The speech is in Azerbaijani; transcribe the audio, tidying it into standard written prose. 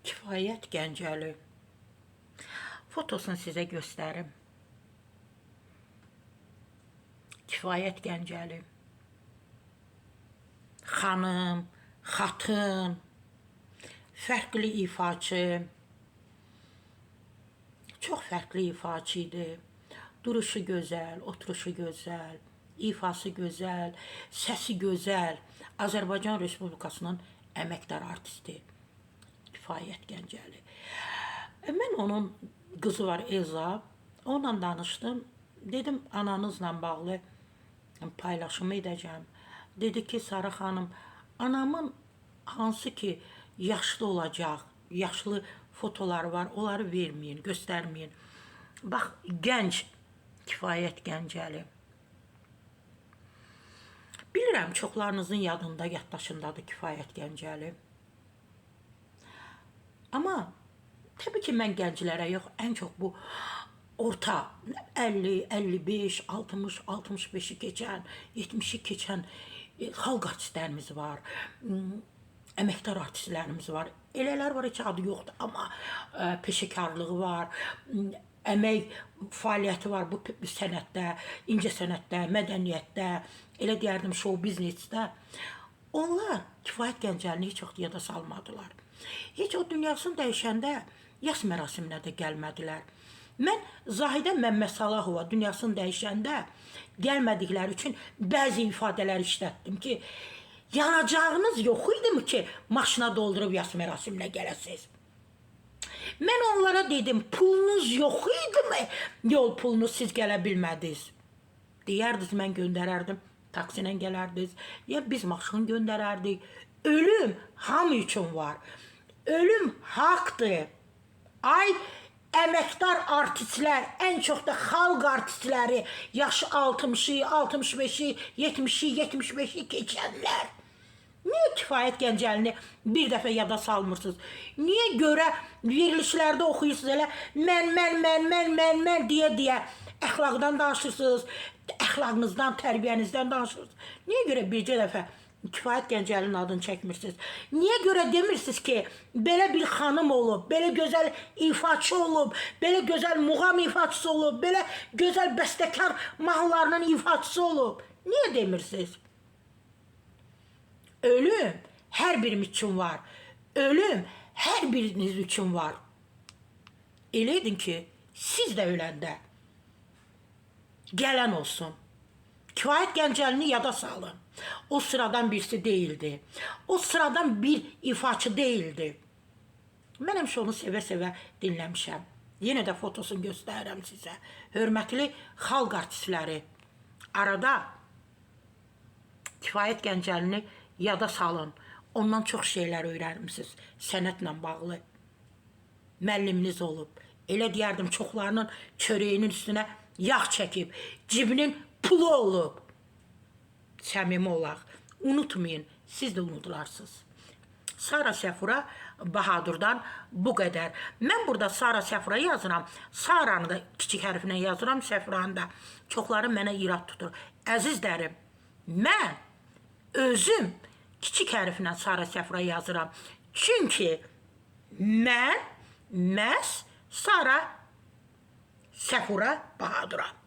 Kifayət Gəncəli. Fotosunu sizə göstərim. Kifayət Gəncəli. Xanım, xatın, fərqli ifaçı. Çox fərqli ifaçı idi. Duruşu gözəl, oturuşu gözəl, ifası gözəl, səsi gözəl. Azərbaycan Respublikasının əməkdar artisti. Kifayət Gəncəli. Mən onun qızı var Elza. Onunla danışdım. Dedim ananızla bağlı paylaşımı edəcəm. Dedi ki, Sara xanım, anamın hansı ki yaşlı olacaq, yaşlı fotoları var, onları verməyin, göstərməyin. Bax, gənc Kifayət Gəncəli. Bilirəm, çoxlarınızın yadında, yaddaşındadır Kifayət Gəncəli. Amma təbii ki, mən gənclərə yox, ən çox bu orta 50, 55, 60, 65-i keçən, 70-i keçən xalq artistlərimiz var. Əməkdar artistlərimiz var. Elələr var, heç adı yoxdur, amma peşəkarlığı var, əmək fəaliyyəti var bu sənətdə, incə sənətdə, mədəniyyətdə, elə deyərdim şou biznesdə. Onlar Kifayət Gəncəlini heç vaxt yada salmadılar. Heç o dünyasını dəyişəndə yas mərasiminə də gəlmədilər. Mən Zahidə Məmməd dünyasını dəyişəndə gəlmədikləri üçün bəzi ifadələr işlətdim ki, yanacağınız yox idimi ki, maşına doldurub yas mərasiminə gələsiz? Mən onlara dedim, pulunuz yox idimi? Yol pulunuz siz gələ bilmədiniz. Deyərdiniz, mən göndərərdim, taksi ilə gələrdiniz, ya biz maşın göndərərdik. Ölüm hamı üçün var. Ölüm haqdır. Ay əməkdar artistlər, ən çox da xalq artistləri, yaşı 60-ı, 65-i, 70-i, 75-i keçənlər. Niyə Kifayət Gəncəlini bir dəfə yada salmırsınız? Niyə görə verilişlərdə oxuyursunuz elə mən, mən, mən, mən, mən, mən deyə deyə əxlaqdan danışırsınız, əxlaqınızdan, tərbiyənizdən danışırsınız? Niyə görə bircə dəfə Kifayət Gəncəlinin adını çəkmirsiniz? Niyə görə demirsiniz ki, belə bir xanım olub, belə gözəl ifaçı olub, belə gözəl muğam ifaçısı olub, belə gözəl bəstəkar mahnılarının ifaçısı olub? Niyə demirsiniz? Ölüm hər birimiz üçün var. Ölüm hər biriniz üçün var. Elə edin ki, siz də öləndə gələn olsun. Kifayət Gəncəlini yada salın. O sıradan birisi değildi. O sıradan bir ifaçı değildi. Mən həmişə onu sevə-sevə dinləmişəm. Yenə də fotosunu göstərirəm sizə. Hörmətli xalq artistləri, arada Kifayət Gəncəlini yada salın. Ondan çox şeylər öyrənmisiniz sənətlə bağlı. Müəlliminiz olub. Elə deyərdim, çoxlarının çörəyinin üstünə yağ çəkib, cibinin pulu olub. Səmimi olaq. Unutmayın, siz də unudularsınız. Sara Səfura Bahadurdan bu qədər. Mən burada Sara Səfura yazıram. Saranı da kiçik hərflə yazıram, Səfuranı da. Çoxları mənə irad tutur. Əzizlərim, mən özüm kiçik hərflə Sara Səfura yazıram. Çünki mən məhz Sara Səfura Bahaduram.